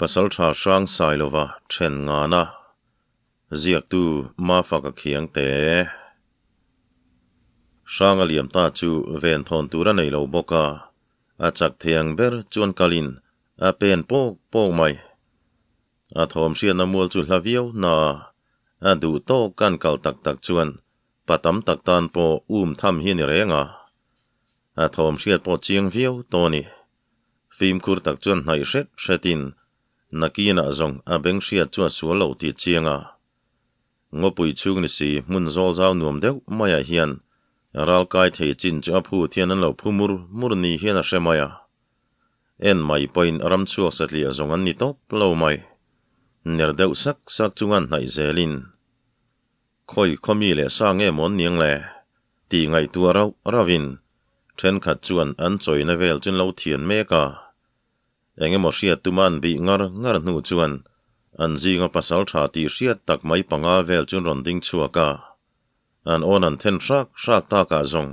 Pasaltha hrang Sailova then ngana ziaktu Mafaka Khiangte. Hranga liam ta chu ven thawn tur a nei lo bawk a, a chak thei ang ber chuan kalin a pen pawk pawk mai. A thawm hriatna mual chu hla viau na a, a duh tawk kan kal tak tak chuan pa tam tak tan pawh um tham hi a ni reng a. A thawm hriat pawh chiang viau tawh a ni. Fimkhur tak chuan hnaih hret hretin nakinah zawng a beng hriat chu a sual lo tih chiang a. Ngawpui chhung ni si hmun zawl zau nuam deuh maiah hian ral kai thei chin chu a phut hian an lo phu mur mur ni hian a hre mai a. En mai pawhin ram chhuak satliah zawng an ni tawp lo mai. Ner deuh sak sak chunga hnaih zelin, Khawi khawmi leh sa nge maw an niang le? tih ngaihtuah rauh rauhin thenkhat chuan an chawina vel chu an lo thian mek a. Eng emaw hriat tuma an bih ngar ngar hnu chuan an zinga pasal tha tih hriat tak mai panga vel chu an rawn ding chhuak a. An awn an then hrak hrak takah zawng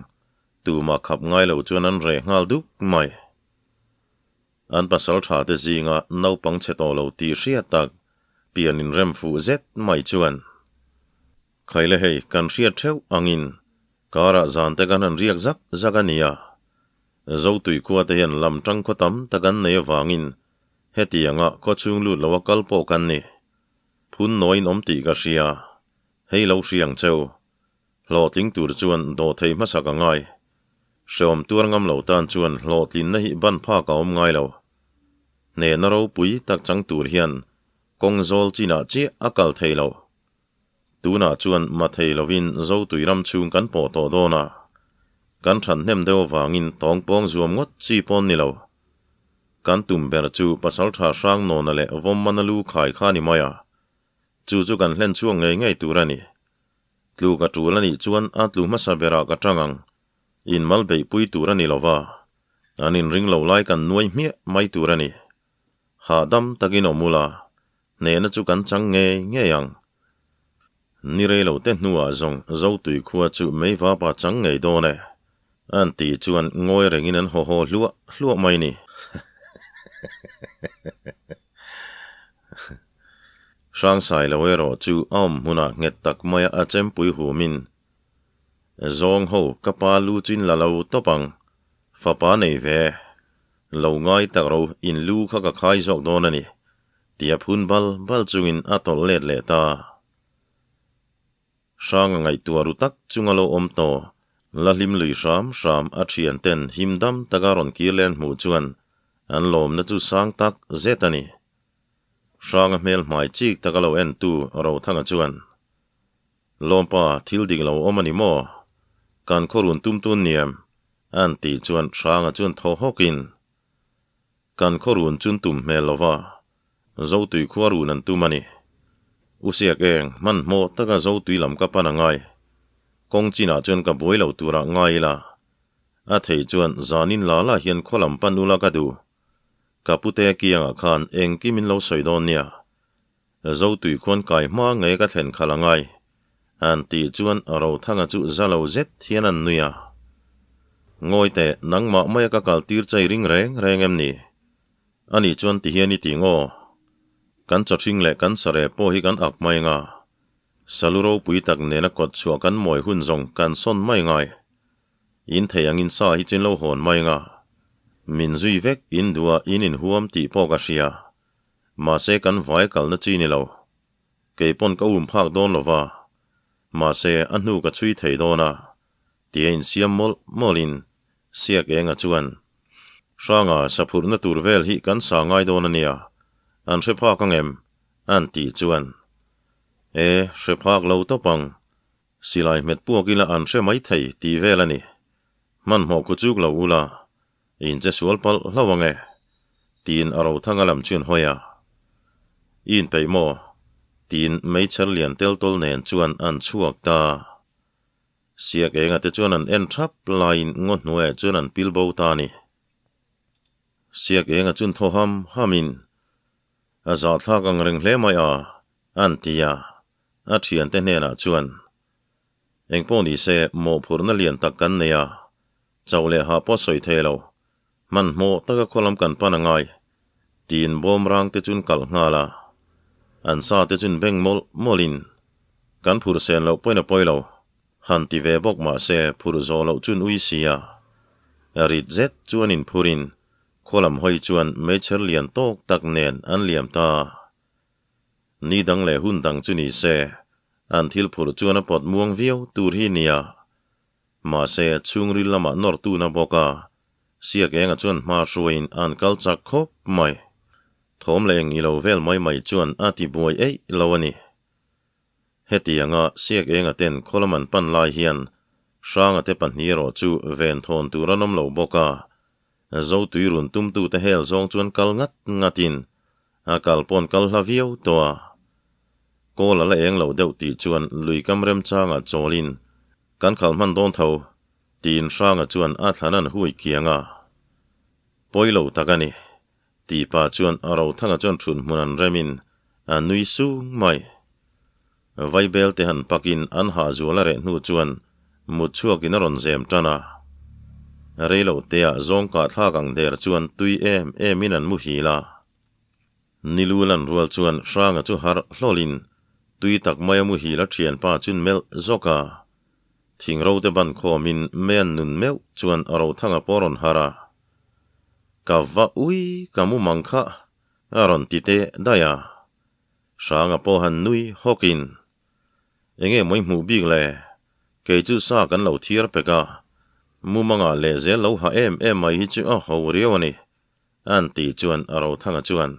tumah khap ngai lo chuan an reh nghal duk mai. An pasal tha te zinga naupang chhe tawh lo tih hriat tak pian inrem fuh zet mai chuan Khaile hei kan hriat theuh angin karah zan te kan han riak zak zak a nia. Zotui khua te hian lam tang khaw tam tak an nei avangin hetianga khaw chhung lut loa kal pawh kan ni. Phun nawiin awm tih ka hria. Hei lo hriang cheu. Hlawhtling tur chuan dawhthei hmasak a ngai. Hreawm tuar ngam lo tan chuan hlawhtlinna hi ban phak a awm ngai lo. Hnehna ropui tak chang tur hian kawng zawl chinah chiah a kal thei lo. Tunah chuan ma thei lovin Zotui ram chhung kan pawh tawh dawn a. Kan thathnem deuh avangin tawngpawng zuam ngawt chi pawn ni lo. Kan tum ber chu Pasaltha Hrangnawna leh Vawmmana lu khai kha ni mai a. Chu chu kan hlen chhuak ngei ngei tur a ni. Tluk a tul a nih chuan a tlu hmasa berah ka tang ang. In mal beihpui tur a ni lova, an inring lo lai kan nuai hmiah mai tur a ni. Hahdam takin awm ula, hnehna chu kan chang ngei ngei ang. Ni rei lo te hnuah zawng Zotui khua chu meivapa chang ngei dawn e. An tih chuan ngawi rengin an haw haw hluah hluah mai ni. Hrangsai lo erawh chu a awm hmunah nghet tak maia a chempui humin, Zawng ho ka pa lu chin la lo tawp ang, fapa nei ve, lo ngai tak ro in lu kha ka khai zawk dawn a ni, tia phun bal bal chungin a tawlh let leh ta. Hrang a ngaihtuah ru tak chunga lo awm tawh, la hlim lui hram hram a thian ten him dam taka rawn kir len hmuh chuan an lawmna chu sang tak zet a ni. Hranga hmel hmai chik taka lo en tu Rothanga chuan, Lawmpa, thil dik lo awm a ni maw? Kan khawrun tum tun niam, an tih chuan Hranga chuan thaw hawkin, Kan khawrun chun tum hmel lova, Zotui khua run an tum a ni. U Siak eng, hmanhmawh taka Zotui lam ka pan a ngai. Kawng chinah chuan ka buai lo turah ngai ila. A thei chuan zanin la la hian khaw lam pan ula ka duh. Ka pute kiangah khan engkim in lo sawi dawn nia. Zotui khuan kai hma ngei ka thlen khalh a ngai. An tih chuan Rothanga chu za lo zet hian an nui a. Ngawi teh, nangmah maia ka kal tir chai ring reng reng em ni? Ani chuan ti hian i ti ngaw. Kan chawhring leh kan sare pawh hi kan ak mai nga. Salu ropui tak nena kawt chhuah kan mawi hun zawng kan sawn mai ngai. In thei angin sa hi chin lo hawn mai nga. Min zui vek in duh a in inhuam tih pawh ka hria. Mahse kan vai kalna chi ni lo. Kei pawn ka um phak dawn lo va. Mahse a hnu ka chhui thei dawn a. Tia insiam mawlh mawlhin Siak Enga chuan, Hranga saphurhna tur vel hi kan sa ngai dawn a nia, an hre phak ang em? an tih chuan, E, hre phak lo tawp ang, silai hmet puak ila an hre mai thei tih vel a ni. Hmanhmawh khu chuk lo ula, in che sual palh hlauh ang e, tiin a Rothanga lam chuan hawi a. I inpeih maw? tiin meichher lian tel tawl nen chuan an chhuak ta. Siak enga te chuan an en thap laiin ngaw hnuaiah chuan an pil bo ta a ni. Siak enga chun thaw ham hamin, A zahthlak ang reng hle mai a, an ti a, a thiante hnenah chuan, Engpawh ni se mawhphurhna lian tak kan nei a, chauh leh hah pawh sawi thei lo, hmanhmawh taka khawlam kan pan a ngai. Tiin bawmrang te chun kalh nghal a. An sa te chun beng mawlh mawlhin, Kan phurh sen loh pawhin a pawi lo. Han ti ve bawk mah se phurh zawh loh chun ui si a. Rit zet chuan inphurin khaw lam hawi chuan meichher lian tawk tak nen an liam ta. Ni dang leh hun dang chu ni se, an thil phurh chuan a pawt muang viau tur hi nia. Mahse, chhungril lamah nawr tuna bawk a, Siak enga chuan hma hruaiin an kal chak khawp mai. Thawm leh eng ilo vel mai mai chuan a ti buai eih lo a ni. Hetianga Siak enga ten khawlam an pan lai hian Hranga te pahnih erawh chu ven thawn tur an awm lo bawk a, Zotui run tumtute hel zawng chuan kal ngat ngatin a kal pawn kal hla viau tawh a. Kawl a la eng lo deuh tih chuan lui kam remchangah chawlin kan khalh hman dawn tho tiin Hranga chuan a thlan an hui kiang a. Pawi lo tak a ni. Tih pah chuan a Rothanga chuan thut hmun an remin a nui sung mai. Vaibel te han pakin an hahzual a reh hnu chuan mut chhuakin a rawn zem tan a. Reilo teah zawng kahthlak ang der chuan tui em emin an muhil a. Nilu lan rual chuan Hranga chu harh hlawlin tui tak maia muhil a thianpa chun melh zawk a. Thingro te ban khawmin meian nun meuh chuan Rothanga pawh a rawn harh a. Ka va ui ka mu mang kha a rawn ti teh daih a. Hranga pawh han nui hawkin, Enge mawi hmuh bik le? Kei chu sa kan lo thiar pek a, mumangah lehzel lo ha em em mai hi chu a ho riau a ni, an tih chuan a Rothanga chuan,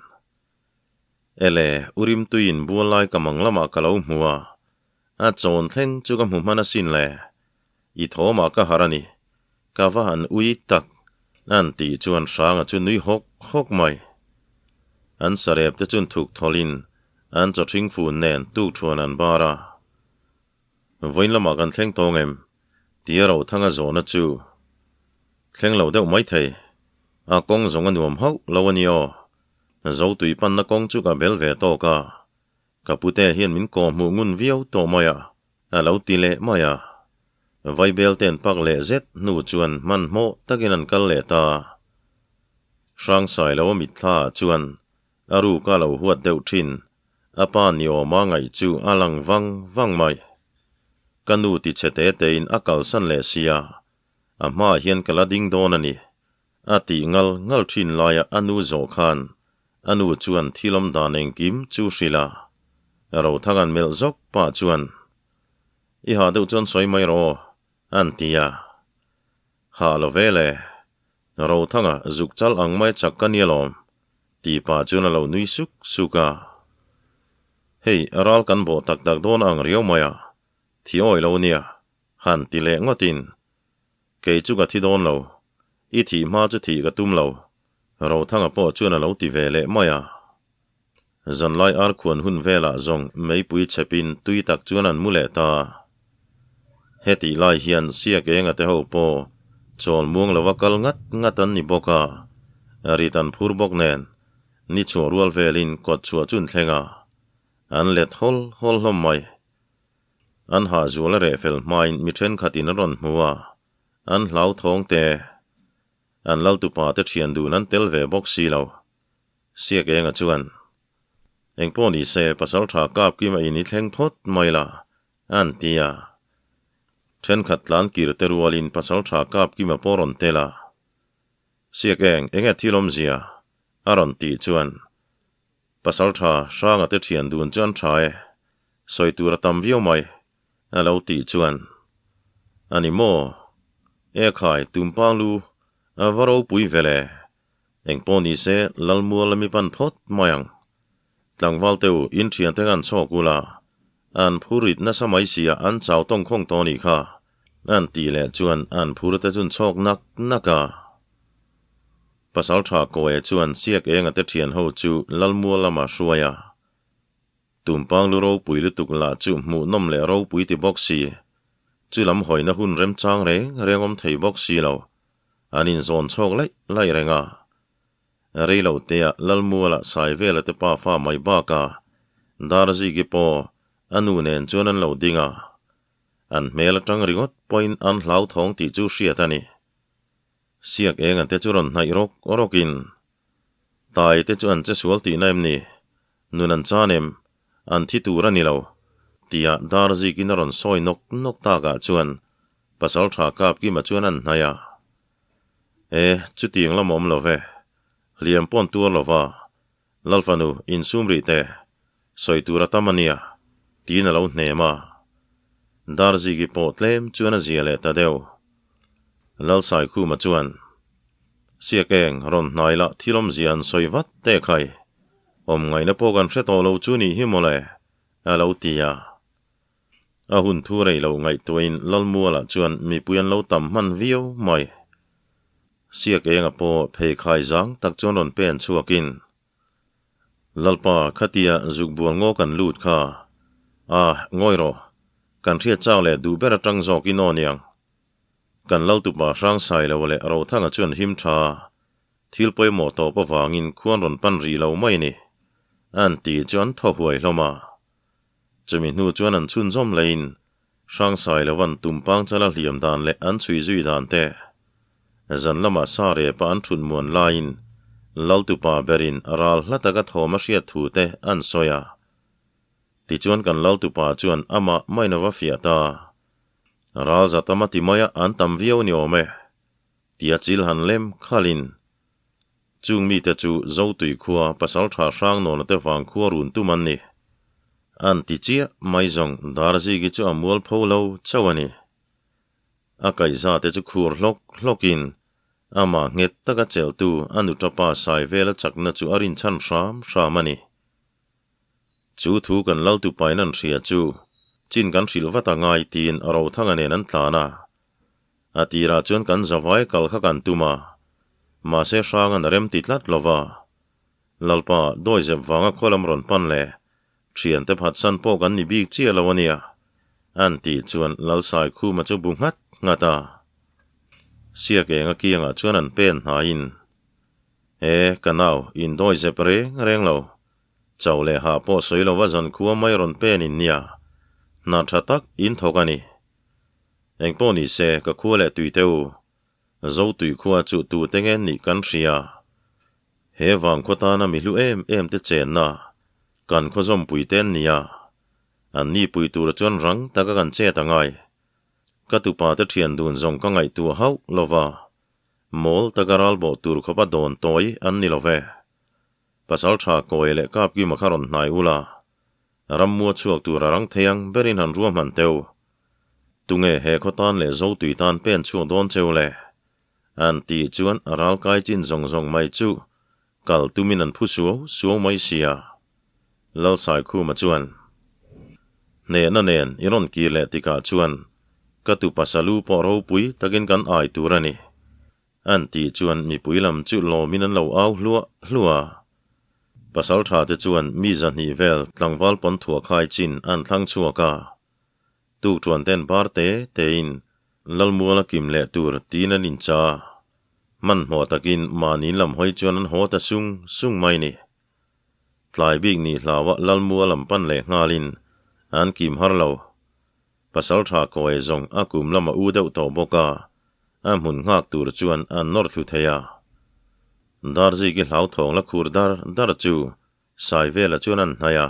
Ele, u Rimtuiin bual lai ka mang lamah ka lo hmu a, a chawn thleng chu ka hmu hman asin le, i thawmah ka harh a ni, ka va han ui tak, an tih chuan Hranga chu nui hawk hawk mai. An sarep te chun thuk thawlin an chaw ṭhing fun nen tuk ṭhuan an bar a. Vawiin lamah kan thleng tawng em? Tia Rothanga zawhna chu thleng lo deuh mai thei. A kawng zawng a nuam hauh lo a ni aw. Zotui panna kawng chu ka bel ve tawk a. Ka pute hian min kawh hmuh ngun viau tawh mai a, a lo ti leh mai a. Vaibel te an pak leh zet hnu chuan hmanhmawh takin an kal leh ta. Hrangsai lo a mitthla ah chuan A ruk a lo huat deuh thin. A pa ni awma ngaih chu a lang vang vang mai. Ka nu ti chhe te tein a kalsan leh sia, a hmaah hian ka la ding dawn a ni. A tih ngal ngal thin laia a nu zawh khan a nu chuan thil awm dan engkim chu hrilh a. Rothanga'n melh zawk pah chuan, I hah deuh chuan sawi mai rawh aw, a'n ti a. Hah lo ve le. Rothanga zuk chal ang mai chak ka ni alawm, tih pah chuan a lo nui suk suk a. Hei, ral kan bawh tak tak dawn ang riau mai a, thi awi lo nia, han ti leh ngawtin. Kei chu ka thi dawn lo, i thih hma chu thih ka tum lo, Rothanga pawh chuan a lo ti ve leh mai a. Zanlai arkhuan hun velah zawng meipui chhepin tui tak chuan an mu leh ta. Hetih lai hian Siak Enga te ho pawh chawl muang lova kal ngat ngat an ni bawk a, rit an phur bawk nen ni chhuah rual velin kawt chhuah chun thleng a, an let hawl hawl hlawm mai. An hahzual a reh fel hmain mi thenkhatin an rawn hmu a, an hlauthawng te. An laltupa te thian dun an tel ve bawk si lo. Siak Enga chuan, Engpawh ni se, pasal tha kap kim a in i thleng phawt mai la, a an ti a. Thenkhat tlan kir te rualin pasal tha kap kim a pawh rawn tel a. Siak Eng, enge thil awmzia? a rawn tih chuan, Pasal tha Hranga te thian dun chu an tha e, sawi tur a tam viau mai, a lo tih chuan, A ni maw? E khai, tumpang lu a va ropui ve le. Engpawh ni se, Lalmual lami pan phawt mai ang. Tlangval te u, in thiante kha an chhawk ula, an phur rit nasa mai sia an chau tawng khawng tawh anih kha, an tih leh chuan an phur te chu an chhawk nak nak a. Pasal tha Kawe chuan Siak Enga te thian ho chu Lalmual lama hruai a. Tumpang lu ropui lutuk lah chu hmuhnawm leh ropui ti bawk si, chu lam hawina hun remchang reng reng awm thei bawk si lo. An inzawn chhawk laih laih reng a. Rei lo tea Lalmuala Saivela te pa fa mai baka Darziki pawh a nu nen chuan an lo ding a. An hmel atang ringawt pawhin an hlauthawng tih chu hriat a ni. Siak enga te chu rawn hnaih rawk rawkin. Tai te chu an che sual tihna em ni? Nun an chan em? An thi tur a ni lo, tia dar zikin a rawn sawi nawk nawk takah chuan Pasalṭha Kapkima chuan an hnaih a. E, chutiang lam awm lo ve. Hliam pawn tuar lo va, Lalfanu insum rih teh, sawi tur a tam a nia, tiin a lo hnem a. Darziki pawh tlem chuan a zia leh ta deuh. Lalsaikhuma chuan, Siakeng, rawn hnai lah thil awmzia an sawi vat teh khai. Awm ngaihna pawh kan hre tawh lo chu nih hi mawle, a lo ti a. A hun thu rei lo ngaihtuahin Lalmualah chuan mipui an lo tam hman viau mai. Siak enga pawh pheikhai zang tak chuan rawn pen chhuakin, Lalpa, khatia zuk bual ngaw kan lut kha. A, ngawi rawh. Kan hriat chak leh duh ber atang zawkin aw niang. Kan Laltupa Hrangsai lo leh Rothanga chuan him tha. Thil pawimawh tawp avangin khuan rawn pan rih lo mai ni. An ti chu an thaw huai hlawm a. Chumi hnu chuan an chhunzawm leiin Hrangsai lovan tumpang chala hliam dan leh an chhui zui dan te, zan lamah sa repa an thut muan laiin Laltupa berin ral hla taka thawm a hriat thu te an sawi a. Tichuan kan Laltupa chuan amah main a va fiah ta. Ral za tam a ti mai a, an tam viau ni awm e, tia chil han lem khalin Chung mite chu Zotui khua Pasaltha Hrangnawna te vang khua run tum an ni. An ti chiah mai zawng Darziki chu a mual pho lo chauh a ni. A kaihza te chu khur hlawk hlawkin amah nghet taka chelhtu a nutapa Saivela chakna chu a rinchhan hram hram a ni. Chu thu kan Laltupain an hria chu chin kan hrilh vat a ngai tiin Rothanga nen an tlan a. A tirah chuan kan zavai kal kha kan tum a, mahse Hranga'n a remti tlat lo va. Lalpa, dawizep vanga khaw lam rawn pan le, thiante phatsan pawh kan ni bik chiah lo a nia, an tih chuan Lalsaikhuma chu bu nghat nghat a. Siak enga kiangah chuan an pen hnaiin, E, ka nau, in dawizep reng reng lo. Chau leh hah pawh sawi lova zankhua mai rawn pen in nia, hna tha tak in thawk a ni. Engpawh ni se, ka khua leh tui teh u. Zo tui khua chu tu te nge nih kan hria. He vang khaw tana mi hlu em em te chenna, kan khaw zawmpui te an nia. An ni pui tura chuan rang taka kan chet a ngai. Ka tupa te thian dun zawng ka ngaihtuah hauh lova, mawl taka ralbawh tur khawpa dawn tawi an ni lo ve. Pasal tha kawi leh kapkima kha rawn hnai ula, Rammua chhuak tur a rang thei ang berin han ruahman teu. Tunge he khaw tan leh Zotui tan pen chhuak dawn cheu le? An tih chuan a ralkai chin zawng zawng mai chu kal tumin an phu suau suau mai sia. Lalsaikhuma chuan, Hnehna nen i rawn kir leh tikah chuan ka tu pasalu pawh ropui takin kan ai tur a ni. An tih chuan mipui lam chu lawmin an lo au hluah hluah a. Pasaltha te chuan mi zahnih vel tlangval pawn thuah khai chin an thlang chhuak a. Tukṭuan ten bar te tein Lalmuala kim leh tur tiin an incha a. Hmanhmawh takin mahni lam hawi chuan an haw ta sung sung mai ni. Tlai bik nih hlauah Lalmual lam pan leh nghalin an kim har lo. Pasalṭha kawi zawng a kum lam a u deuh tawh bawk a, a hmun nghak tur chuan an nawr thlu thei a. Darziki hlauthawng la khur dar dar chu Saivela chuan an hnaih a.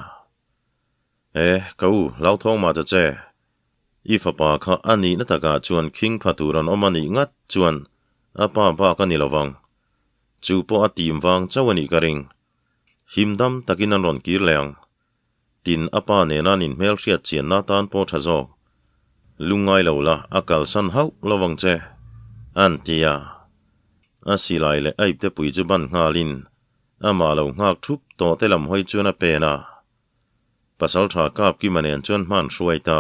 E, ka u, hlauthawng mah ta che. I fapa kha a nihna takah chuan khing pha tur an awm a nih ngat chuan a pa bak a ni lovang. Chu pawh a tim vang chauh a nih ka ring. Him dam takin an rawn kir leh ang. Tin, a pa nena an inhmelhriat chianna atan pawh tha zawk. Lungngai lo la, a kalsan hauh lo vang che, an ti a. A silai leh a ipte pui chu ban nghalin, amah lo nghak thup tawh te lam hawi chuan a pen a. Pasaltha Kapkima nen chuan hman hruai ta.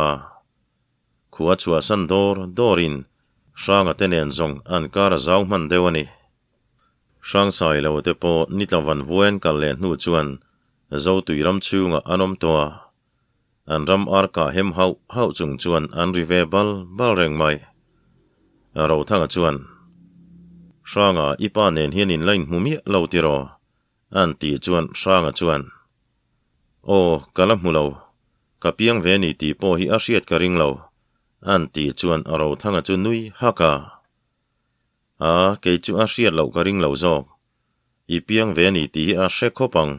Khua chhuahsan dawr dawrin Hranga te nen zawng an kar a zau hman deuh a ni. Hrangsai lo te pawh nitla van vuain kal leh hnu chuan Zotui ram chhungah an awm tawh a, an ram ar kah hem hauh hauh chung chuan an ri ve bal bal reng mai. Rothanga chuan, Hranga i pa nen hian in la inhmu miah lo tiraw? An tih chuan Hranga chuan, Aw, ka la hmu lo. Ka piang ve ni tih pawh hi a hriat ka ring lo, an tih chuan Rothanga chu nui hak a. A, kei chu a hriat loh ka ring lo zawk. I piang ve a ni tih hi a hre khawp ang.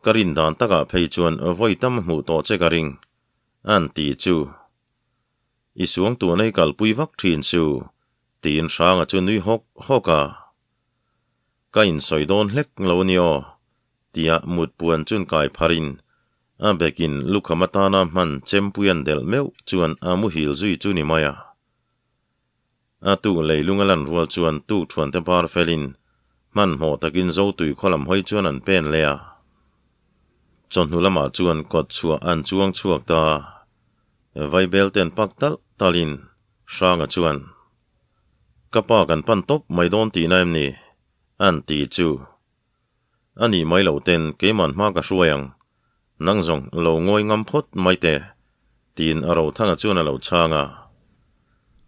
Ka rin dan takah phei chuan vawi tam hmuh tawh che ka ring, an ti chu. I suang tuah nei kalpui vak thin chu, tiin Hranga chu nui hawk hawk a. Ka insawi dawn hlek lo a ni aw, tia mut puan chun kai pharin a bekin lukham atana hman chempui an delh meuh chuan a muhil zui chu ni mai a. A tuk leilung a lan rual chuan tuk thuante bar felin hmanhmawh takin Zotui khaw lam hawi chuan an pen leh a. Chawhnu lamah chuan kawt chhuah an chuang chhuak ta a. Vaibel ten pak talh talhin Hranga chuan, Ka pa kan pan tawp mai dawn tihna em ni? an ti chu. A nih mai loh ten keiman hma ka hruai ang, nang zawng lo ngawi ngam phawt mai teh, tiin a Rothanga chuan a lo chhang a.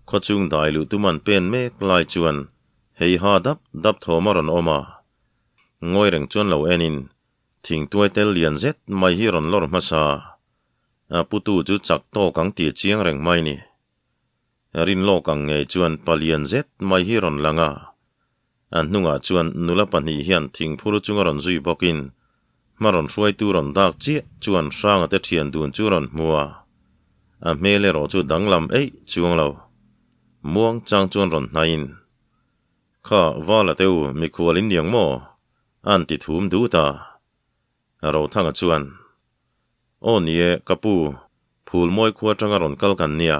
Khawchhung dai luh tum an pen mek lai chuan hei ha dap dap thawm a rawn awm a. Ngawi reng chuan lo enin thingtuai tel lian zet mai hi rawn lawr hmasa a, a putu chu chak tawk ang tih chiang reng mai ni. Rin lawk ang ngei chuan palian zet mai hi rawn lang a. A hnungah chuan nula pahnih hian thingphur chunga rawn zui bawkin hma rawn hruaitu rawn dak chiah chuan Hranga te thian dun chu rawn hmu a. A hmel erawh chu danglam eih chuang lo. Muang chang chuan rawn hnaiin, Kha, Vala te u, mikhual in niang maw? A'n ti thum dut a. Rothanga chuan, Aw ni e, ka pu, Phulmawi khua atanga rawn kal kan nia,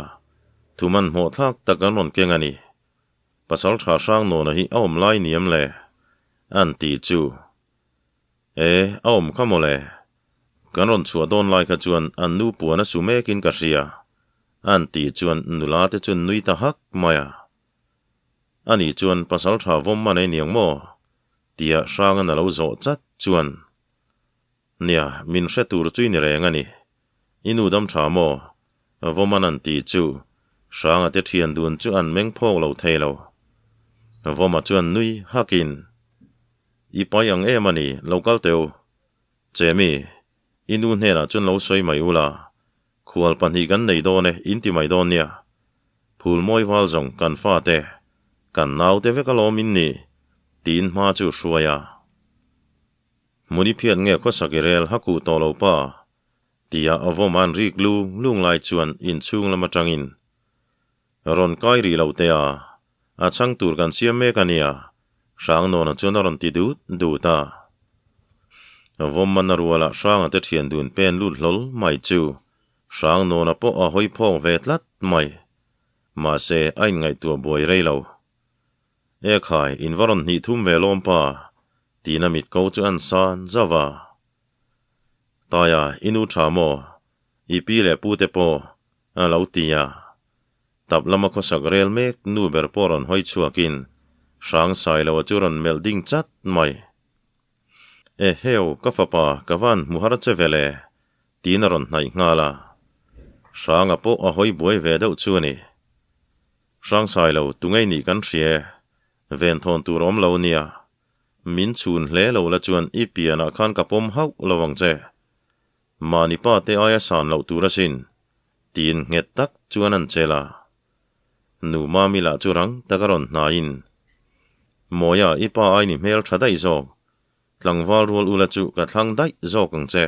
thuman hmawh thlak tak an rawn keng a ni. Pasal tha hrang nawna hi a awm lai niam le? An ti chu. E, a awm kha mawle. Kan rawn chhuah dawn lai kha chuan an nu puan a su mekin ka hria, an ti chuan nula te chuan nui ta hak mai a. Ani chuan pasal tha vawm man ei niang maw? Tia Hrangan a lo zawh chat chuan, Nia, min hre tur chu i ni reng a ni. I nu dam tha maw? Vawman an ti chu Hranga te thian dun chu an meng phawk lo thei lo. Vawma chuan nui hakin, I pai ang em a ni, lo kal teu. Chemi, i nu hnenah chuan lo sawi mai ula, Khual pahnih kan nei dawn e, in ti mai dawn nia. Phul mawi val zawng kan fate, kan naute vek alawm in ni, tiin hma chu hruai a. Hmuni phiat nge khawsak i rel hakuh tawh lo pa, tia a vawm an rik lung lung lai chuan inchhung lam atangin, Rawn kai rih lo teh a, a chhang tur kan siam mek a nia, Hrangnawna chuan a rawn ti dut dut a. Vawmman a ruala Hranga te thian dun pen lut hlawl mai chu Hrangnawna pawh a hawi phawk ve tlat mai. Mahse, a inngaihtuah buai rei lo. E khai, in va rawn hnih thum ve lawm pa, tiin a mit ko chu an san zauh a. Taia, i nu tha maw? I pi leh pu te pawh a lo ti a. Tap lama khawsak rel mek nu ber pawh rawn hawi chhuakin Hrang Sailoa chu rawn melh ding chat mai. E heu, ka fapa, ka van hmu har che vel e, tiin a rawn hnaih nghal a. Hranga pawh a hawi buai ve deuh chu a ni. Hrang Sailo, tungei nih kan hria e, venthawn tur awm lo nia. Min chhun hle lo la chuan i pianah khan ka pawm hauh lo ang che. Mahni pa te aia san loh tur asin, tiin nghet tak chuan an chelh a. Nu Mami lah chu rang tak a rawn hnaiin, Mawia, i pa ai ni hmel tha daih zawk, tlangval rual ula chu ka thlang daih zawk ang che.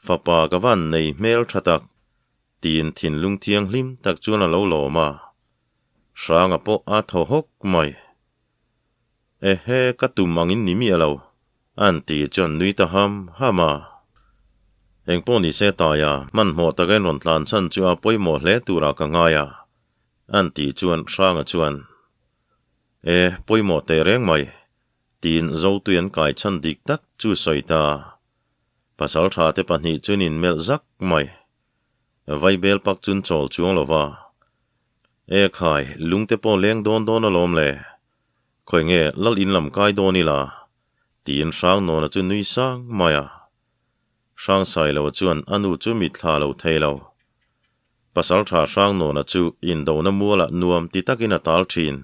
Fapa ka van nei hmel tha tak, tiin thinlung thianghlim tak chuan a lo lawm a. Hranga pawh a thaw hawk mai. Ehe, ka tum angin ni miah lo, An ti chuan nui ta ham ham a. Engpawh ni se taia hmanhmawh taka in rawn tlan chhan chu a pawimawh hle turah ka ngai a, an tih chuan Hranga chuan, E, pawimawh teh reng mai, tiin Zotui an kai chhan dik tak chu sawi ta. Pasal tha te pahnih chuan in melh zak mai. Vaibel pak chun chawl chuang lo va. E khai, lungte pawh leng dawn dawn alawm le. Khawi nge lal in lam kai dawn ila? Tiin Hrangnawna chu nui sang mai a. Hrangsailo chuan a nu chu mit thla lo thei lo. Pasaltha Hrangnawna chu indona mualah nuam ti takin a tal thin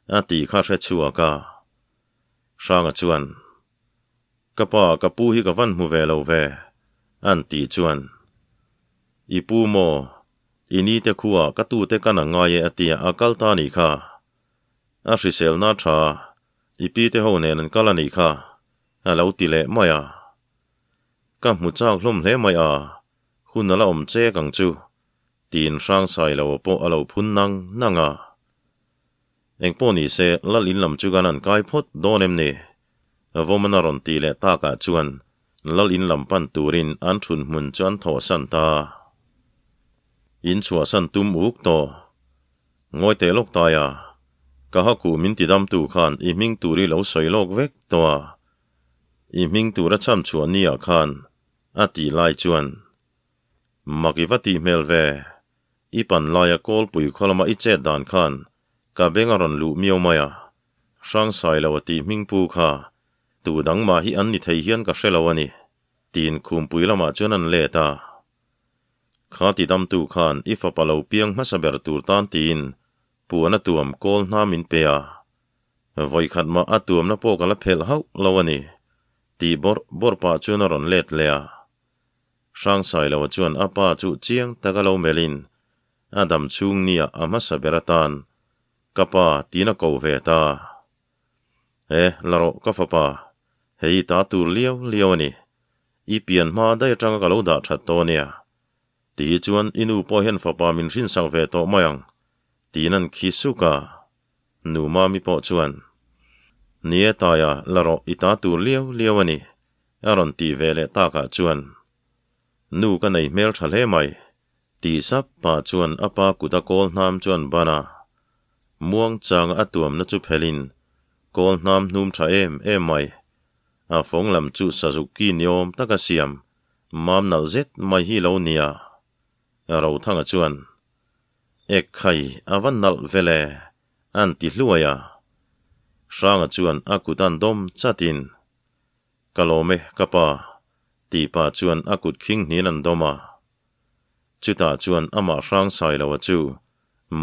a tih kha hre chhuak a. Hranga chuan, Ka pa, ka pu hi ka van hmu ve lo ve, an tih chuan, I pu maw? I ni te khuaa ka tute kan a ngai e a tia a kal ta nih kha. A hriselna tha. I pi te ho nen an kal a nih kha, a lo ti leh mai a. Ka hmu chak hlawm hle mai a, hun a la awm chek ang chu, tiin Hrangsailo pawh a lo phun nang nang a. Engpawh ni se, Lal in lam chu kan han kai phawt dawn em ni? Vawmana rawn ti leh takah chuan Lal in lam pan turin an thun hmun chu an thawhsan ta. In chhuahsan tum uk tawh. Ngawi teh lawk tai a, ka haku min ti damtu khan i hming tur i lo sawi lawk vek tawh a, i hming tur a cham chhuah ni ah khan a tih lai chuan mak i va tih hmel ve, i pan laia kawlpui khaw lama i chet dan khan ka beng a rawn luh miau mai a, Hrangsai lo a tih hming pu kha tu dang mah hi an ni thei hian ka hre lo a ni, tiin khumpui lamah chuan an let a. Kha ti damtu khan i fapa lo piang hmasa ber tur tan tiin puan a tuam kawl hna min pe a. Vawikhat mah a tuamna pawh ka la phelh hauh lo a ni, tih bawrh bawrh pah chuan a rawn let leh a. Hrangsailo chuan a pa chu chiang taka lo melhin a dam chhung nia a hmasa ber atan ka pa tiin a ko ve ta. E, la rawh ka fapa, hei ta tur liau liau a ni. I pian hma daih atanga ka lo dah that tawh ania. Ti chuan i nu pawh hian fapa min hrinsak ve tawh mai ang, tiin an khi suk a. Nu Mami pawh chuan, Ni e Taia, la rawh i ta tur liau liau a ni, a rawn tih ve leh takah chuan, Nu ka nei hmel tha hle mai, tih sap pah chuan a pa kut a kawl hnam chuan ban a. Muang changa a tuamna chu phelhin, kawl hnam hnum tha em em mai. A fawng lam chu sazuk ki ni awm taka siam mam nalh zet mai hi lo nia. Rothanga chuan, Ek khai a va nalh vele, an ti hluai a. Hranga chuan a kut an dawm chatin, Ka lawm e, ka pa, tih pah chuan a kut khing hnin an dawm a. Chutah chuan amah hrang sai lo a chu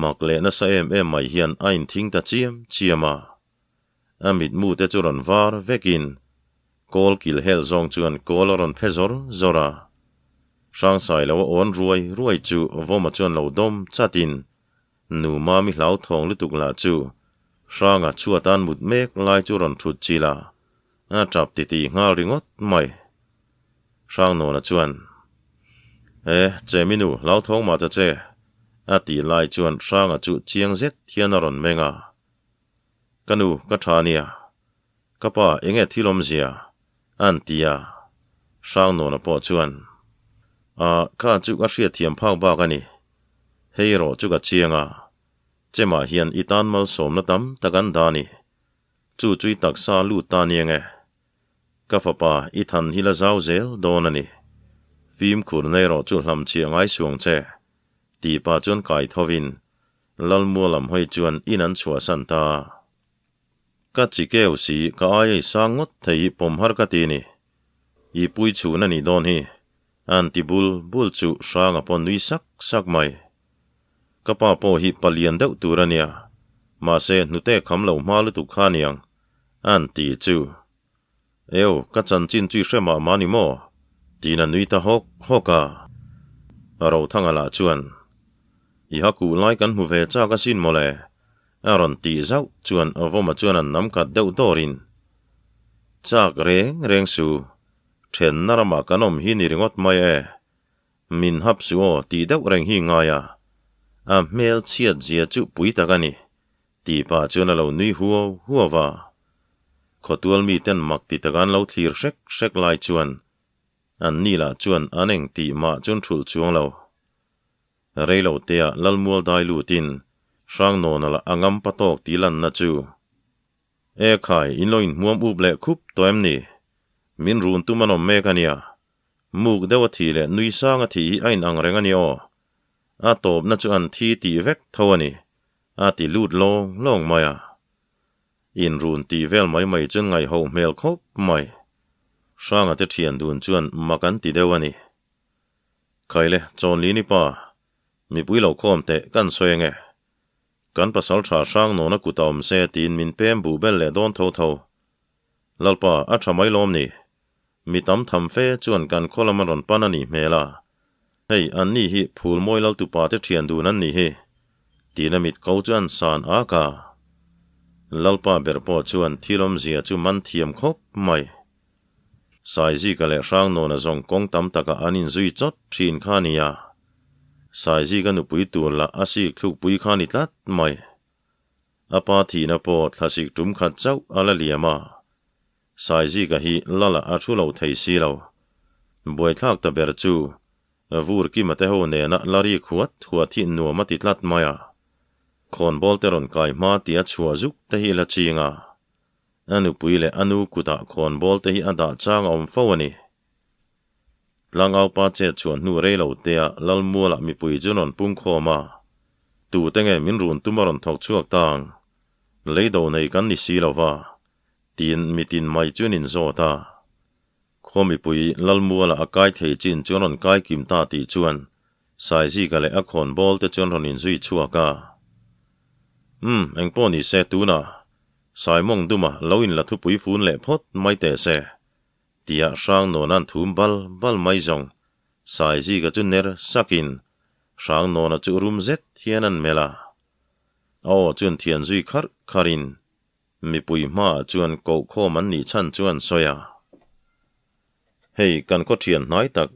mak leh nasa em em mai hian a inthing ta chiam chiam a. A mitmu te chu rawn var vekin kawl kil hel zawng chuan kawl a rawn phe zawr zawr a. Hrangsai lo a awn ruai ruai chu Vawma chuan lo dawm chatin Nu Mami hlauthawng lutuk lah chu Hranga chhuatan mut mek lai chu rawn thut chilh a, a tap titih nghal ringawt mai. Hrangnawna chuan, E, Cheminu, hlauthawng mah ta che, a tih lai chuan Hranga chu chiang zet hian a rawn meng a. Ka nu, ka tha ania. Ka pa, enge thil awmzia? An ti a. Hrangnawna pawh chuan, A, kha chu ka hriatthiam phak bak a ni. Hei erawh chu ka chiang a. Chemah hian i tan malsawmna tam tak an dah a ni. Chu chu i taksa lut ta ania nge? Ka fapa, i than hi la zau zel dawn a ni. Fimkhurna erawh chu hlamchhiah ngai suang che, tih pah chuan kai thovin Lalmua lam hawi chuan in an chhuahsan ta. Ka chi keu si, ka ai ei sang ngawt thei hi pawm har ka ti ni. I pui chhun a nih dawn hi, an ti bul bul chu Hranga pawh nui sak sak mai. Ka pa pawh hi palian deuh tur a nia, mahse hnute kham lo hma lutuk kha niang, an ti chu. Eo, ka chanchin chu i hre mah mah ni maw? tiin a nui ta hawk hawk a. Rothanga lah chuan, I ha kuh lai kan hmu ve chak asin mawle, a rawn tih zauh chuan Vawma chuan an nam khat deuh dawrin, Chak reng reng su, thenna ramah kan awm hi ni ringawt mai e, min hap su aw tih deuh reng hi ngai a, a hmel chhiat zia chu pui tak a ni, Tih pah chuan a lo nui huau huau a. Khawtual miten mak ti taka an lo thlir hrek hrek lai chuan an ni lah chuan an eng tih mah chuan thulh chuang lo. Reilo tea Lalmual dai lutin Hrangnawna lah a ngam pa tawk tih lanna chu E khai, in lo inhmuam up leh khup tawh em ni? Min run tum an awm mek a nia. Muk deuh a thih leh nui sang a thih hi a inang reng a ni aw. A tawpna chu an thi tih vek tho a ni. A ti lut lawng lawng mai a. Inrun tih vel mai mai chuan ngaihho hmel khawp mai. Hranga te thian dun chuan mak an ti deuh a ni. Khaile, Chawnlini pa, mipui lo khawm teh kan sawi ange. Kan pasal tha hrang nawna kut a awm se tiin min pem buh bel leh dawn tho tho. Lalpa, a tha mai lawm ni. Mi tam tham fe chuan kan khaw lam an rawn pan a nih hmel a. Hei, an ni hi Phulmawi Laltupa te thian dun an nih hi. Tiin a mit ko chu an san ak a. Lalpa ber pawh chuan thil awmzia chu man thiam khawp mai. Saizika leh Hrangnawna zawng kawng tam takah an inzui chawt thin kha a nia. Saizika nupui tur lah a sik thlukpui kha a ni tlat mai. A pa thihna pawh thlasik tum khat chauh a la liam a. Saizika hi Lala a thu lo thei si lo. Buaithlak ta ber chu Vur Kima te ho nena la rik huat huat hi nuam a ti tlat mai a. Khawnbawl te rawn kai hma tia chhuah zuk te hi la ching a. A nupui leh a nu kutah khawnbawl te hi a dah chang a awm fo a ni. Tlangaupa chet chhuah hnu rei lo tea Lalmualah mipui chu rawn pung khawm a. Tute nge min run tum a rawn thawk chhuak ta ang? Leido nei kan ni si lo va, tiin mitin mai chuan in zawt a. Khaw mipui Lalmualah a kai thei chin chu rawn kai kim ta tih chuan Saizika leh a khawnbawl te chuan rawn inzui chhuak a. Umm, engpawh ni se tunah Saimawng duma lo inla thupui fun leh phawt mai teh se, tia Hrangnawna'n thum bal bal mai zawng Saizika chu ner sakin Hrangnawna chu rum zet hian an melh a. A aw chuan thian zui kharh kharhin Mipui hmaah chuan kohkhawm an nih chhan chu an sawi a. Hei kan khaw thian hnai tak,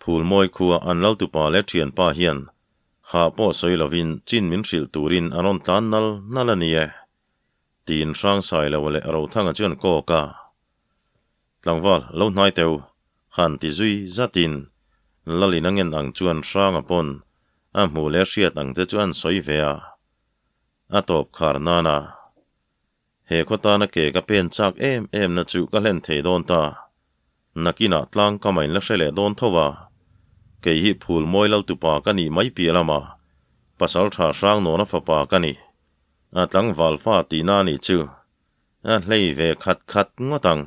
Phulmawi khua an laltupa leh thianpa hian hah pawh sawi lovin chin min hrilh turin an rawn tlan nal nal a ni e, tiin Hrangsailo leh Rothanga chuan kawk a. Tlangval, lo hnai teu, han ti zui zatin Lalin a ngen ang chuan Hranga pawn a hmuh leh hriat ang te chu an sawi ve a. A tawp khar nana he khaw tana ke ka pen chak em em na chu ka hlen thei dawn ta. Nakinah tlang ka main la hre leh dawn tho a. Kei hi phul mawi lal tupa ka nih mai piah lama pasal tha hrang nawna fapa ka ni. A tlangval fa tihna a nih chu. A hlei ve khat khat ngawt ang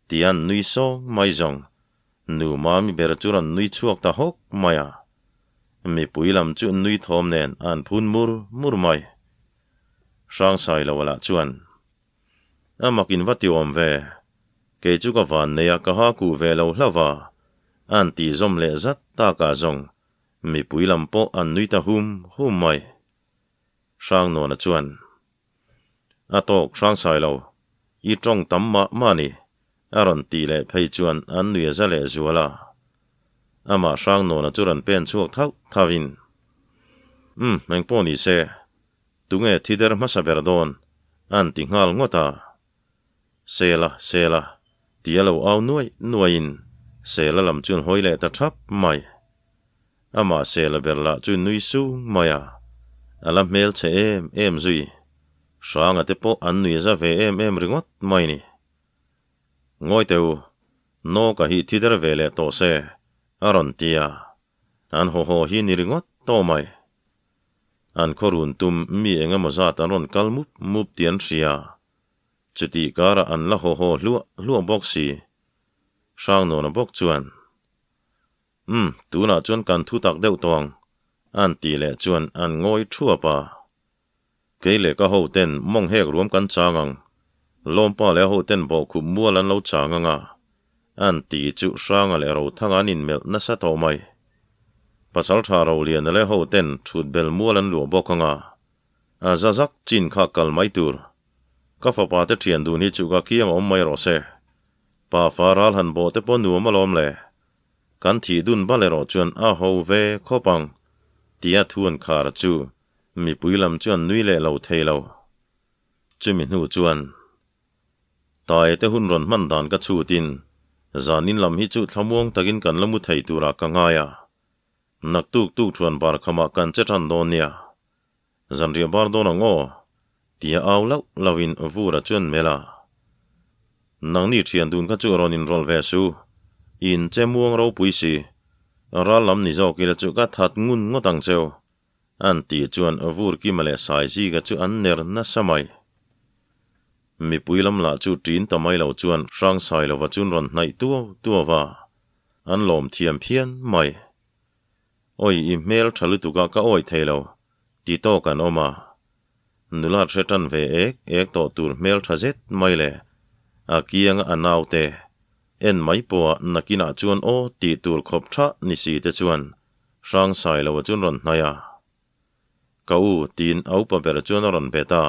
tia an nui sawng mai zawng. Nu Mami ber chu rawn nui chhuak ta hawk mai a. Mipui lam chu nui thawm nen an phun mur mur mai. Hrangsailo lah chuan, A mak in va ti awm ve, kei chu ka van nei a ka ha kuh ve lo hlauh va, an tih zawm leh zat takah zawng mipui lam pawh an nui ta hum hum mai. Hrangnuana chuan, A tawk Hrangsailo, i tawng tam mah mah a ni, a rawn tih leh phei chuan an nui a za leh zual a. Amah Hrangnuana chu rawn pen chhuak thauh thauhin, Umm, engpawh ni se, tunge thi der hmasa ber dawn? an ti nghal ngawt a. Sela, Sela, ti a lo au nuaih nuaihin Sela lam chuan hawi leh ta thap mai. Amah Sela ber lah chu nui sung mai a, a la hmel chhe em em zui. Hranga te pawh an nui za ve em em ringawt mai ni. Ngawi teh u, Nawka hi thi der ve leh tawh se, a rawn ti a. An haw haw hi ni ringawt tawh mai. An khaw run tum mi eng emaw zat an rawn kal mup mup tih an hria. Chutih karah an la haw haw hluah hluah bawk si. Hrangnawna bawk chuan, Umm, tunah chuan kan thu tak deuh tawh ang, an tih leh chuan an ngawi thuap a. Kei leh ka hoten mawng hek ruam kan chang ang, Lawmpa leh a hoten bawhkhup mual an lo chang ang a, an ti chu Hranga leh Rothanga an inmelh nasa tawh mai. Pasaltha Roliana leh hoten thut bel mual an luah bawk ang a, a za zak chin kha kal mai tur. Ka fapa te thian dun hi chu ka kiang awm mai rawh se. Pa fa ral han bawh te pawh nuam alawm le. Kan thih dun bal erawh chuan a ho ve khawp ang, tia thu an khar chu Mipui lam chuan nui leh lo thei lo. Chumi hnu chuan Tae te hun rawn hman dan ka chhutin zanin lam hi chu thlamuang takin kan la mu thei turah ka ngai a. Naktuk tuk thuan bar khamah kan che tan dawn nia. Zanriah bar dawn ang aw, tia au lauh lauhin Vura chuan melh a. Nangni thian dun kha chu rawn inrawlh ve su. In che muang ropui si. Ral lam ni zawk ila chu ka that ngun ngawt ang cheu. An tih chuan Vurkima leh Saizika chu an ner nasa mai. Mipui lam lah chu ṭin ta mai lo chuan Hrangsailova chun rawn hnaih tuau tuau a, an lawm thiam phian mai. Awi i hmel ṭha lutuk a ka awi thei lo, ti tawk an awm a. Nula hre ṭan ve ek ek tawh tur hmel ṭha zet mai le, a kianga a naute en mai pawha nakinah chuan aw tih tur khawp ṭha ni si te chuan Hrangsailo a chuan rawn hnai a. Ka u, tiin a upa ber chuan a rawn bet a.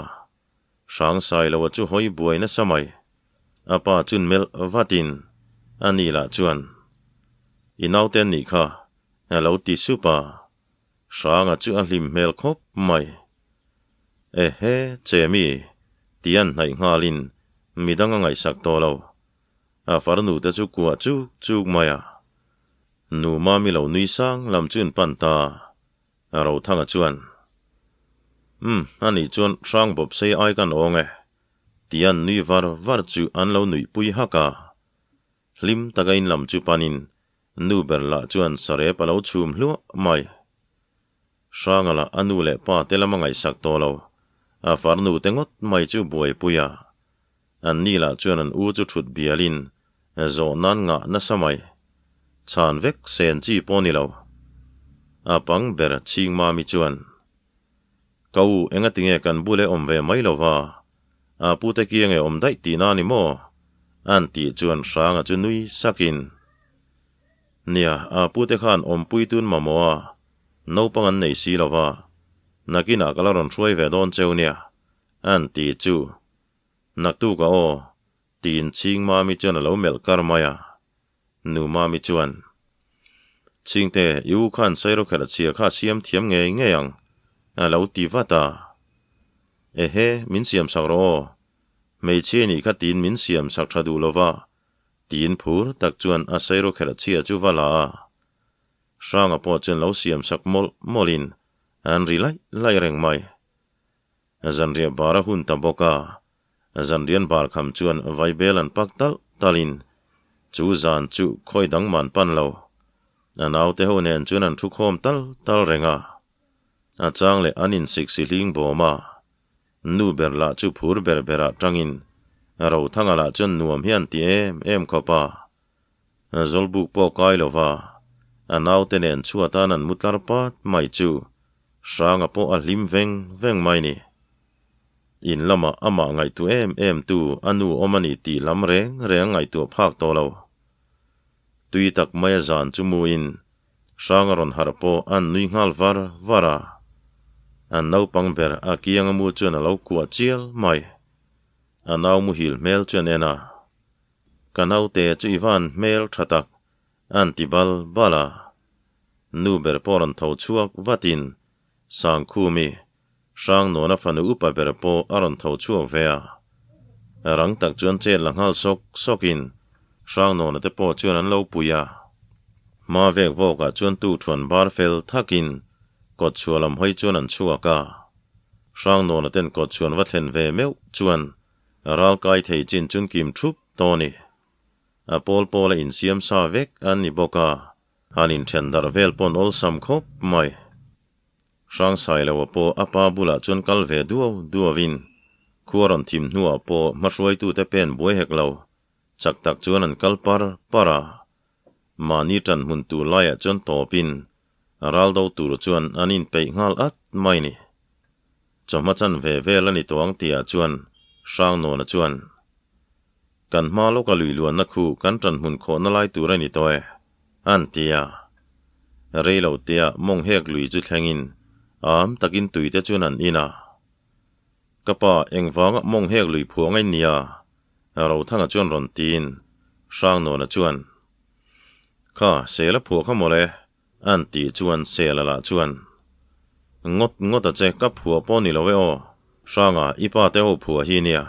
Hrangsailo-a chu hawi buai nasa mai. A pa chun melh vatin a ni lah chuan, I naute an nih kha, a lo ti sup a. Hranga chu a hlim hmel khawp mai. Ehe, Chemi, ti an hnaih nghalin midang a ngaihsak tawh lo. A farnu te chu kuah chuk chuk mai a. Nu Mami lo nui sang lam chu an pan ta. Rothanga chuan, Umm, anih chuan hrang bawp sei ai kan awng e, ti an nui var var chu an lo nuihpui hak a. Hlim taka in lam chu panin nu ber lah chuan sarep a lo chhum hluah mai. Hranga lah a nu leh pa te lam a ngaihsak tawh lo, a farnu te ngawt mai chu buaipui a. An ni lah chuan an u chu thut bialin zawh nan ngah nasa mai. Chhan vek sen chi pawh ni lo. A pang ber chhing mami chuan, Ka u, engatinge kan bule awm ve mai lo va? A pute kiange awm daih tihna a ni maw? An tih chuan Hranga chu nui sakin, Nia, a pute khan awmpui tun mamawh a, naupang an nei si lo va, nakinah ka la rawn hruai ve dawn cheu nia, an ti chu. Naktuk a aw, tiin Chhing Mami chuan a lo melh kar mai a. Nu Mami chuan, Chhingte, i u khan Sairawkherh a chhia kha a siam thiam ngei ngei ang, a lo ti vat a. Ehe, min siam sak rawh aw. Hmeichhia i nih kha tiin min siam sak tha duh lo va, tiin phur tak chuan a Sairawkherh a chhia chu va la a. Hranga pawh chuan lo siam sak mawlh mawlhin an ri laih laih reng mai. Zanriah bar a hun ta bawk a, zanrian bar kham chuan vaibel an pak talh talhin chu zan chu khawi dang man pan lo. A naute ho nen chuan an thu khawm tal tal reng a, a chang leh an insik si hling bawm a, nu ber lah chu phur ber berah tangin Rothanga lah chuan nuam hi an ti em em khawp a, Zawlbuk pawh kai lo va, a naute nen chhuatan an mu tlar pat mai chu Hranga pawh a hlim veng veng mai ni. In lamah amah ngaihtuah em em tu a nu awm a ni tih lam reng reng a ngaihtuah phak tawh lo. Tui tak mai a zan chu muin Hranga rawn harh pawh an nui nghal var var a. An naupang ber a kianga mu chuan a lo kuah chial mai. A nau muhil hmel chu an en a. Ka naute chu i van hmel tha tak, an ti bal bal a. Nu ber pawh rawn tho chhuak vatin Sangkhumi, Hrangnuana fanu upa ber pawh a rawn tho chhuak ve a. Rang tak chuan chet la nghal sawk sawkin Hrangnuana te pawh chuan an lo pui a. Hma vek vawkah chuan tu thuan bar fel thakin kawtchhuah lam hawi chuan an chhuak a. Hrangnuana ten kawtchhuan va thlen ve meuh chuan Ral kai thei chin chun kim thup tawh a ni. A pawl pawl a insiam sa vek an ni bawk a, han inthen darh vel pawn awlsam khawp mai. Hrangsailo-a pawh a pa bulah chuan kal ve duau duauin khua rawn thim hnuah pawh hmahruaitute pen buai hek lo, chak tak chuan an kal par par a. Mahni tan hmun tur laiah chuan tawpin ral do tur chuan an inpeih nghal at mai ni. Chawhma chan ve vel a ni tawh ang tihah chuan Hrangnawna chuan, Kan hma lawka lui luanna khu kan tan hmun khawhna lai tur a ni tawh e, an ti a. Rei lo tia mawng hek lui chu thlengin am takin tuite chuan an in a. Ka pa, engvanga mawng hek lui phuah ngaih nia? Rothanga chuan rawn tiin Hrangnawna chuan, Kha, sel a phuah kha mawle, an tih chuan sel a lah chuan, Ngawt ngawt a che, ka phuah pawh ni lo e aw, Hranga i pa te ho phuah hi nia,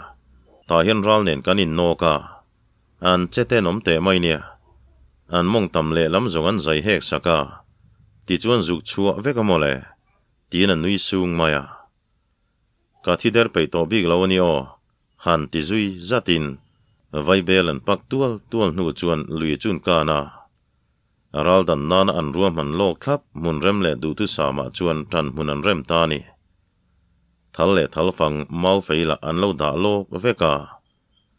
tah hian ral nen kan innawk a, an che tenawm teh mai nia, an mawng tam lehlam zawng an zai hek sak a, tichuan zuk chhuah vek a mawle, tiin a nui sung mai a. Ka thi der peih tawh bik lo a ni aw, han ti zui zatin vaibel an pak tual tual hnu chuan lui chun kan a. Ral dan nana an ruahman lawk thlap hmun rem leh duhthusamah chuan tan hmun an rem ta a ni. Thal leh thal fang mau fei lah an lo dah lawk vek a,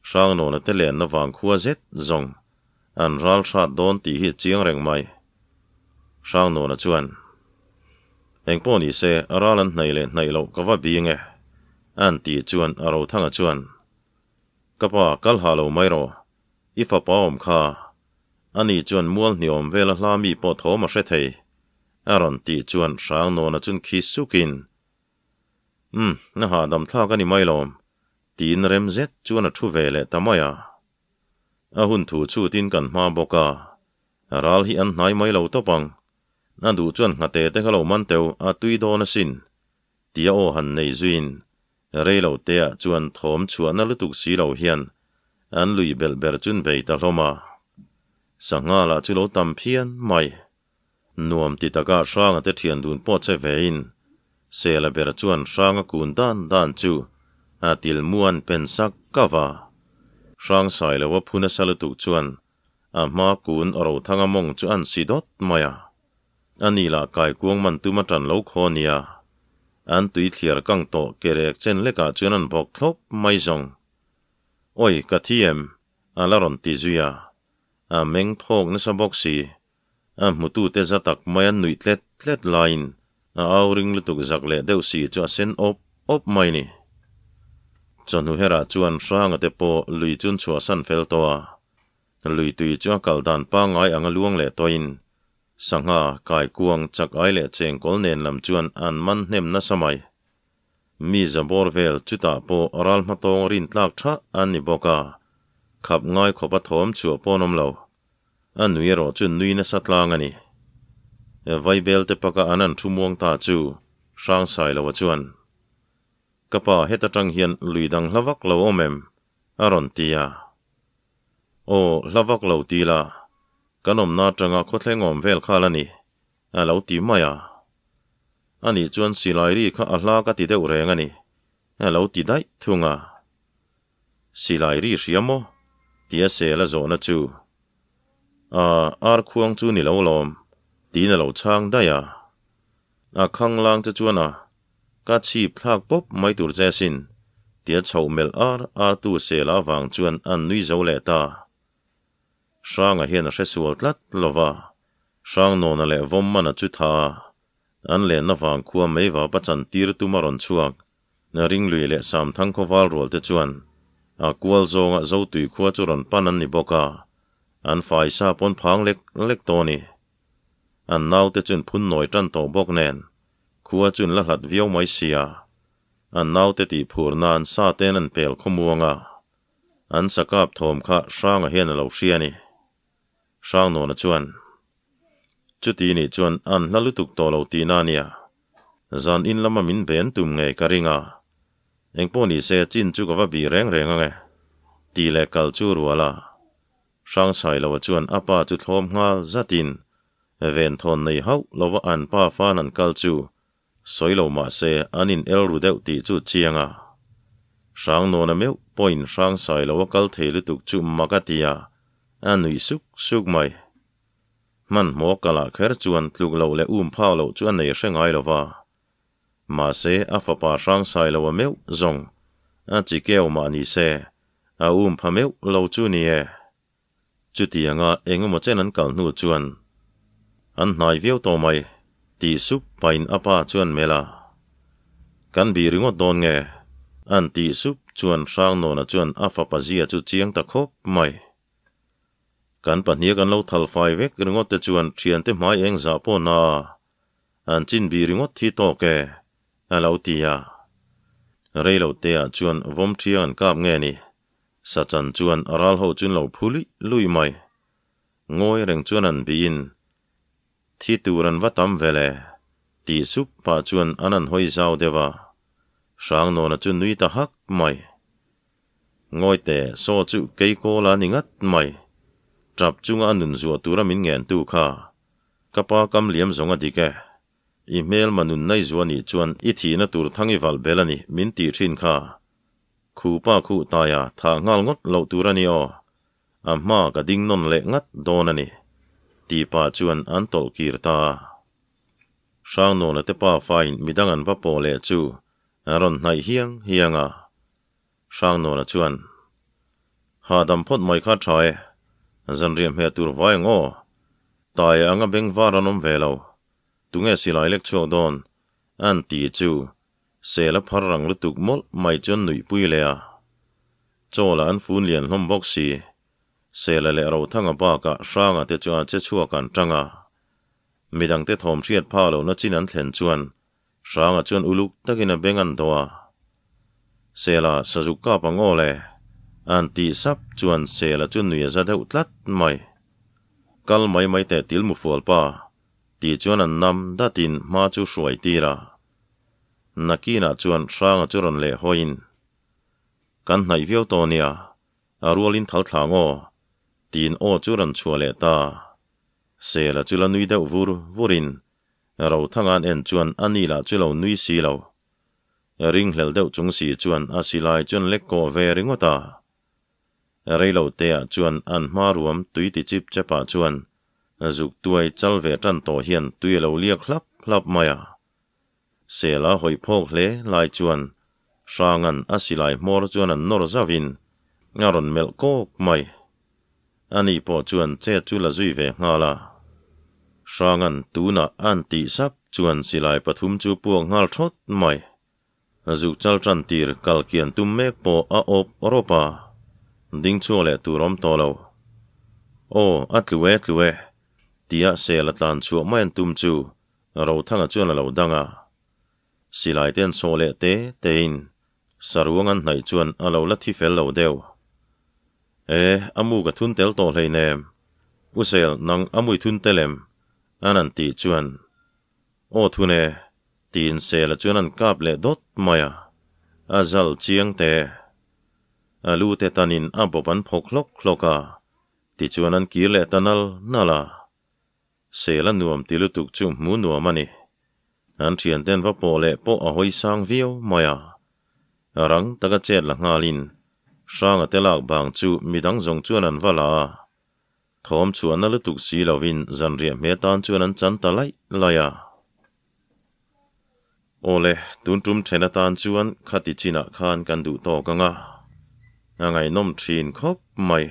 Hrangnawna te lenna vang khua zet zawng an ral hrat dawn tih hi chiang reng mai. Hrangnawna chuan, Engpawh ni se, ral an hnaih leh hnaih loh ka va bing e, an tih chuan a Rothanga chuan, Ka pa, kal hah lo mai rawh, i fapa awm kha. Ani chuan mual hniawm vela hla mi pawh thawm a hre thei, a rawn tih chuan Hrangnawna chun khi sukin, Umm, a hahdam thlak a ni mai lawm. Tiin rem zet chuan a thu ve leh ta mai a. A hun thu chhutin kan hma bawk a, ral hi an hnai mai lo tawp ang. A duh chuan nghate te kha lo man teu a tui dawn asin, tia aw han nei zuiin rei lo teah chuan thawm chhuahna lutuk si lo hian an lui belh ber chun bei ta hlawm a. Sangha lah chu lo tam phian mai. Nuam ti taka Hranga te thian dun pawh che vein Sela ber chuan Hranga kun dan dan chu a til muan pen sak kau a. Hrang Sailoa phu nasa lutuk chuan a hma kun Rothanga mawng chu an si dawt mai a. Ani lah kaikuang man tum a tan lo khaw nia. An tui thliar kang tawh kerek chen lekah chuan an bawk thlawp mai zawng. Awi ka thi em? A la rawn ti zui a. A meng thawk nasa bawk si. A hmutute za tak mai an nuih tlet tlet laiin a au ring lutuk zak leh deuh si chu a sen awp awp mai ni. Chawhnu herah chuan Hranga te pawh lui chun chhuahsan fel tawh a, lui tui chu a kal dan pangngai anga luang leh tawhin sangha, kaikuang, chak ai leh chengkawl nen lam chuan an man hnem nasa mai. Mi zabawr vel chutah pawh ral hmatawng rintlak tha an ni bawk a, khap ngai khawpa thawm chhuah pawh an awm lo. A nui erawh chu nui nasa tlang a ni. Vaibel te paka an an thu muang ta chu Hrang Sailoa chuan, Ka pa heta tang hian lui dang hla vak lo awm em? a rawn ti a. Aw, hla vak lo ti la, kan awmna atanga khawthleng awm vel khal a ni, a lo ti mai a. Ani chuan silai ri kha a hla ka ti deuh reng a ni, a lo ti daih thung a. Silai ri hria maw? Tia sel a zawhna chu. A, ar khuang chu ni lo lawm, tiin a lo chhang daih a. A khang lang che chuan a, ka chhip thlak pawp mai tur che asin, tia chhoh melh ar ar tu sel avang chuan an nui zo leh ta. Hranga hian a hre sual tlat lo va, Hrangnawna leh Vawmmana chu tha a, an lenna vang khua meiva pachan tir tum a rawn chhuak. Ringlui leh Samthang khawval rual te chuan a kual zawnga Zotui khua chu rawn pan an ni bawk a, an faisa pawn phang lek lek tawh a ni. An naute chun phun nawi tan tawh bawk nen khua chun la hlat viau mai sia, an naute tih phur nan sa ten an pel khawmuang a, an sakap thawm kha Hranga hian a lo hria a ni. Hrangnawna chuan, Chuti nih chuan an hla lutuk tawh lo tihna a nia. Zan in lama min ben tum ngei ka ring a. Engpawh ni se chin chu ka va bih reng reng ang e, tih leh kal chu rual a. Hrangsailova chuan a pa chu thlawm nghal zatin venthawn nei hauh lova an pa fan an kal chu Sawi lo mah se an in el ru deuh tih chu chiang a. Hrangnawna meuh pawhin Hrangsai lo a kal thei lutuk chu mak a ti a, a nuih suk suk mai. Hmanhmawh kalah kher chuan tluk loh leh um phak loh chu a nei hre ngai lo va. Mahse a fapa Hrangsai lo a meuh zawng a chi keu mah ni se a um pha meuh lo chu ni e. Chutianga eng emaw chen an kal hnu chuan an hnai viau tawh mai tih sup pahin a pa chuan melh a, Kan bih ringawt dawn nge? An tih sup chuan Hrangnawna chuan a fapa zia chu chiang ta khawp mai. Kan pahnih kan lo thal fai vek ringawt te chuan thiante hmai eng zah pawh na a, an chin bih ringawt thi tawk e, a lo ti a. Reiloteah chuan vawm thiang an kap nge ni? Sachan chuan a ral ho chun lo phu luih luih mai. Ngawi reng chuan an bihin, Thi tur an va tam ve le, tih sup pah chuan an an hawi zau deuh a. Hrangnawna chu nui ta hak mai. Ngawi teh, saw chu kei kawl a ni ngat mai. Tap chunga a nun zuah tura min ngentu kha. Ka pa kam liam zawng a dik e. I hmelma nun nai zuah nih chuan i thihna tur thang i valh bel a ni, min tih thin kha. Khu pa khu taia thah nghal ngawt loh tur a ni aw. A hma ka ding nawn leh ngat dawn a ni, tih pah chuan an tawlh kir ta a. Hrangnawna te pa fain midang an va pawh leh chu an rawn hnaih hiang hiang a. Hrangnawna chuan, Hahdam phawt mai kha tha e, zanriah hmeh tur vai ang aw. Taia anga beng var an awm ve lo, tunge silai lek chhuak dawn? an ti chu Sel a phar rang lutuk mawlh mai chuan nuihpui leh a. Chaw lah an fun lian hlawm bawk si. Sela leh Rothanga bakah Hranga te chuan che chhuak an tang a. Midangte thawm hriat phak lohna chin an thlen chuan Hranga chuan uluk takin a beng an dawh a. Sela sazuk kap ang aw le, an tih sap chuan Sela chu nui a za deuh tlat mai. Kal mai mai teh til mufual pa, tih chuan an nam datin hma chu hruai tir a. Nakinah chuan Hranga chu rawn leh hawiin, Kan hnaih viau tawh nia, a rualin thal thla ang aw, tiin aw chu rawn chhuah leh ta. Sela chu la nui deuh vur vurin, Rothanga'n en chuan a ni lah chu lo nui si lo. Ringhlel deuh chung si chuan a silai chuan lek kawh ve ringawt a. Reilo teah chuan an hma ruam tui ti chip chepah chuan zuk tuai chal ve tan tawh hian tui a lo liak hlap hlap mai a. Sela hawi phawk hle lai chuan Hranga'n a silai hmawr chuan an nawr zauhin a rawn melh kawk mai. Ani pawh chuan chet chu la zui ve nghal a. Hranga'n tunah a'n tih sap chuan silai pathum chu puak nghal thawt mai. Zuk chal tan tir kal kian tum mek pawh a awp rawp a, ding chhuak leh tur awm tawh lo. Aw, a tlu e, tlu e, tia sel a tlan chhuah mai an tum chu Rothanga chuan a lo dang a. Silai te an sawh leh te tein saruang an hnaih chuan a lo la thi fel lo deuh. E, a mu ka thun tel tawh hleinem. U Sel, nang a mui thun tel em? An an tih chuan Aw thun e, tiin Sela chuan an kap leh dawt mai a, a zal chiang te. A lu te tanin a bawp an phawk hlawk hlawk a, tichuan an kir leh ta nal nal a. Sela nuam ti lutuk chu hmu nuam a ni. An thianten va pawh leh pawh a hawi sang viau mai a. Rang taka chet la nghalin Hranga te lak bang chu midang zawng chuan an va la a. Thawm chhuahna lutuk si lovin zanriah hme tan chuan an chan ta laih laih a. Awle, tun tum then atan chuan khati chinah khan kan duh tawk ang a, a ngaihnawm thin khawp mai.